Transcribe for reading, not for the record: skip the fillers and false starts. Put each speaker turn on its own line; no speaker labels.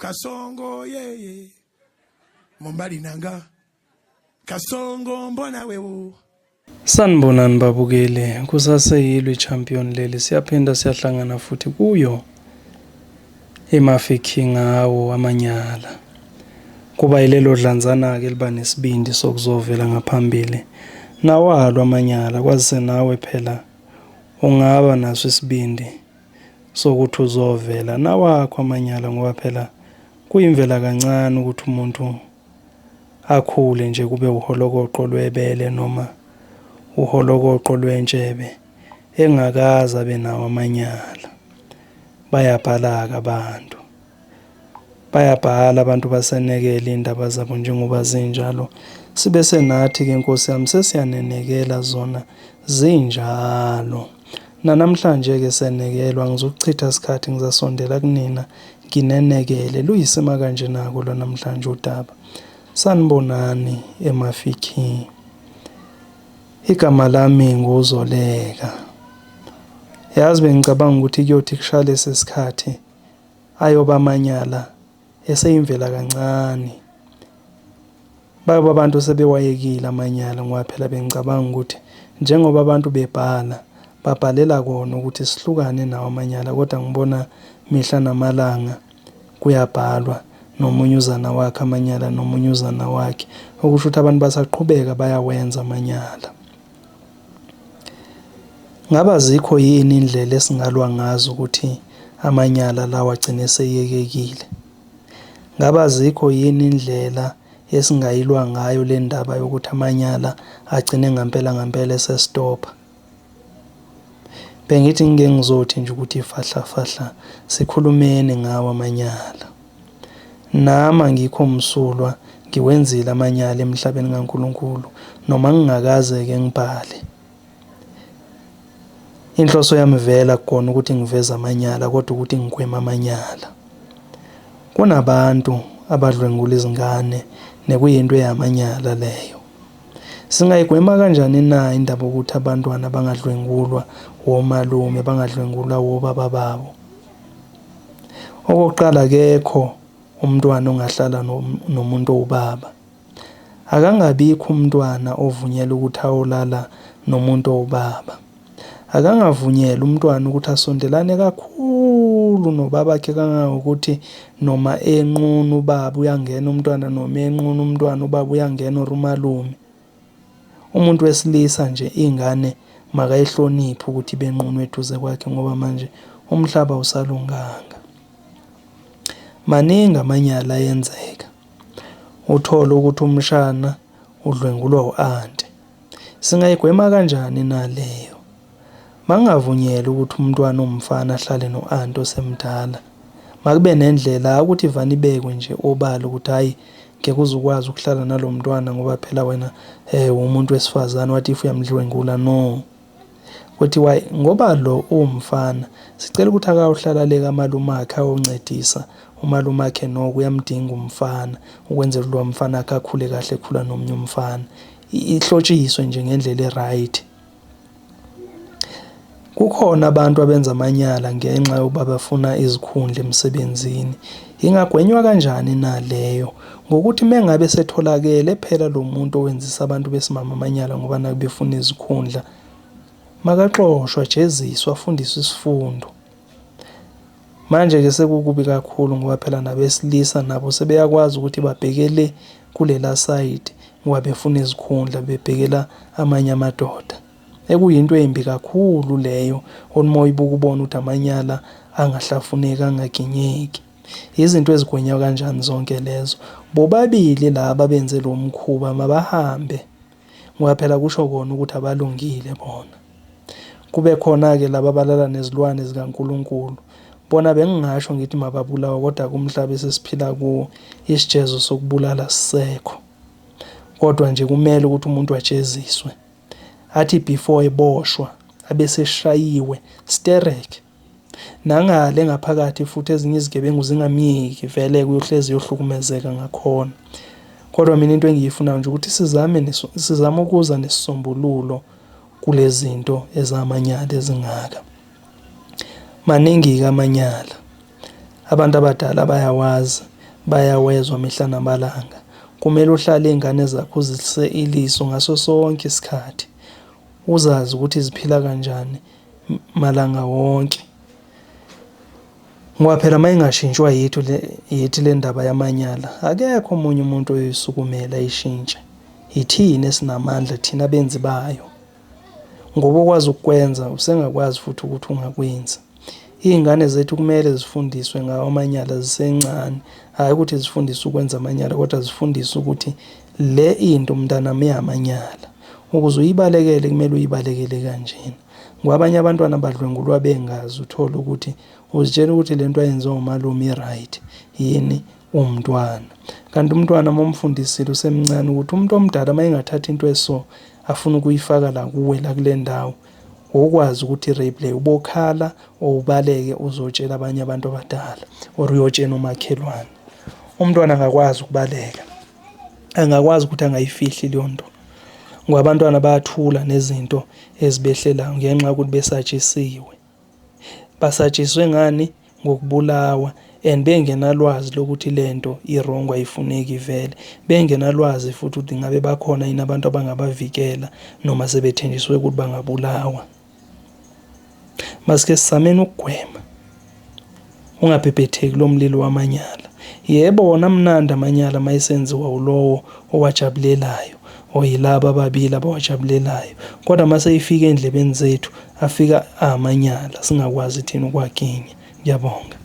Kasongo yeye mobali na nga Kasongo mbona wewo.
Sanibonani babukeli, kusaseyilo i-champion leli, siyaphinda siyahlangana futhi kuyo iMafikeng ngawo amanyala. Kuba yilelo dlanzana-ke eliba nesibindi sokuzovela ngaphambili nawalo amanyala, kwazise nawe phela ungaba naso isibindi sokuthi uzovela nawakho amanyala ngoba phela kuyimvela kancane ukuthi umuntu akhule nje kube uholokoqo lwebele noma uholokoqo lwentshebe engakaze abe nawo amanyala. Bayabhala-ke abantu. Bayabhala abantu basenekela iy'ndaba zabo njengoba zinjalo. Sibe senathi-ke Nkosi yami sesiyanenekela zona zinjalo. Nanamhlanje-ke senekelwa angizukuchitha sikhathi ngizasondela kunina nginenekele. Luyisima kanje nako lwanamhlanje udaba. Sanibonani eMafikeng. Igama lami nguZoleka. Yazi bengicabanga ukuthi kuyothi kushaya lesi sikhathi ayoba amanyala eseyimvela kancane. Bayoba abantu sebewayekile amanyala ngoba phela bengicabanga ukuthi njengoba abantu bebhala babhalela kona ukuthi sihlukane nawo amanyala kodwa ngibona mihla namalanga kuyabhalwa nomunye uzana wakhe amanyala nomunye uzana wakhe okusho ukuthi abantu basaqhubeka bayawenza amanyala. Ngaba azikho yini indlela esingalwa ngazo ukuthi amanyala lawa agcine eseyekekile? Ngabe azikho yini indlela esingayilwa ngayo le ndaba yokuthi amanyala agcine ngampela ngampela esestopha? Bengithi ngike ngizothi nje ukuthi fahla fahla sikhulumeni ngawo amanyala. Nami angikho msulwa ngiwenzile amanyala emhlabeni kaNkulunkulu noma ngingakaze-ke ngibhale. Inhloso yami vele akukona ukuthi ngiveze amanyala kodwa ukuthi ngigweme amanyala. Kunabantu abadlwengula izingane nekuyinto eyamanyala leyo. Singayigwema kanjani na indaba yokuthi abantwana bangadlwengulwa womalume, bangadlwengulwa wobaba babo? Okokuqala akekho umntwana ongahlala nomuntu owubaba. Akangabikho umntwana ovunyelwa ukuthi ayolala nomuntu owubaba. Akangavunyelwa umntwana ukuthi asondelane kakhulu nobabakhe kangangokuthi noma enqunu ubaba uyangena umntwana noma enqunu umntwana ubaba uyangena or umalume. Umuntu wesilisa nje ingane makayihloniphe ukuthi ibe nqunu eduze kwakhe ngoba manje umhlaba awusalunganga. Maningi amanyala ayenzeka. Uthole ukuthi umshana udlwengulwa u-anti. Singayigwema kanjani na leyo? Makungavunyelwa ukuthi umntwana owumfana ahlale no-anti osemdala. Makube nendlela ukuthi ivane ibekwe nje obala ukuthi hhayi ngeke uze ukwazi ukuhlala nalo mntwana ngoba phela wena uwumuntu wesifazane what if uyamdlwengula no. Kuthiwa ngoba lo uwumfana sicela ukuthi akayohlala le kamalume akhe ayoncedisa umalume akhe noko uyamdinga umfana ukwenzela ukuthi lowa mfana akhe akhule kahle ekhula nomunye umfana. Ihlotshiswe nje ngendlela e-right. Kukhona abantu abenza amanyala ngenxa yokuba befuna izikhundla emsebenzini. Ingagwenywa kanjani na leyo? Ngokuthi mengabe setholakele phela lo muntu owenzisa abantu besimame amanyala ngoba naku befuna izikhundla, makaxoshwe ajeziswe afundiswe isifundo. Manje-ke sekukubi kakhulu ngoba phela nabesilisa nabo sebeyakwazi ukuthi babheke le kulela sayidi ngoba befuna izikhundla bebhekela amanye amadoda. Ekuyinto embi kakhulu leyo uma uyibuka ubone ukuthi amanyala angahlafuneki angaginyeki. Izinto ezigwenywa kanjani zonke lezo? Bobabili laba abenze lo mkhuba mabahambe ngoba phela kusho kona ukuthi abalungile bona. Kube khona-ke laba abalala nezilwane zikaNkulunkulu. Bona bengingasho ngithi mababulawe kodwa kumhlaba esesiphila kuwo isijezo sokubulala sisekho. Kodwa nje kumele ukuthi umuntu ajeziswe. Athi before eboshwa abeseshayiwe sterek. Nangale ngaphakathi futhi ezinye izigebengu zingamyeki vele kuyohlezi yohlukumezeka ngakhona. Kodwa mina into engiyifunayo nje ukuthi sizame sizame ukuza nesisombululo kulezi zinto ezamanyala ezingaka. Maningi-ke amanyala. Abantu abadala bayawazi. Bayawezwa mihla namalanga. Kumele uhlale iy'ngane zakho uzise iliso ngaso sonke isikhathi, uzazi ukuthi ziphila kanjani malanga wonke. Ngoba phela uma ingashintshwa yithu le yithi le ndaba yamanyala, akekho omunye umuntu oyoyisukumela ayishintshe. Yithina esinamandla thina benzi bayo. Ngoba okwazi ukukwenza usengakwazi futhi ukuthi ungakwenzi. Iy'ngane zethu kumele zifundiswe ngawo amanyala zisencane, hhayi ukuthi zifundiswe ukwenza amanyala kodwa zifundiswe ukuthi le into mntanami iyamanyala. Ukuze uyibalekele kumele uyibalekele kanjena. Ngoba abanye abantwana badlwengulwa bengazi, uthole ukuthi uzitshela ukuthi le nto ayenziwa umalume i-right yini umntwana. Kanti umntwana uma umfundisile usemncane ukuthi umuntu omdala uma engathatha into eso afuna ukuyifaka la kuwe la kule ndawo, wokwazi ukuthi i-rape leyo ubokhala or ubaleke uzotshela abanye abantu abadala or uyotshela umakhelwane. Umntwana angakwazi ukubaleka, angakwazi ukuthi angayifihli leyo nto ngoba abantwana bayathula nezinto ezibehlelayo ngenxa yokuthi besatshisiwe. Basatshiswe ngani? Ngokubulawa and bengenalwazi lokuthi lento i-wrong ayifuneki vele. Bengenalwazi futhi ukuthi ngabe bakhona yini abantu abangabavikela noma sebethenjisiwe ukuthi bangabulawa. Masike sizameni ukugwema ungabhebhetheki lo mlilo wamanyala. Yebo wona amnandi amanyala mayesenziwa ulowo owajabulelayo or yilaba ababili abawajabulelayo, kodwa mase ifika endlebeni zethu afika amanyala singakwazi thina ukuwaginya. Ngiyabonga.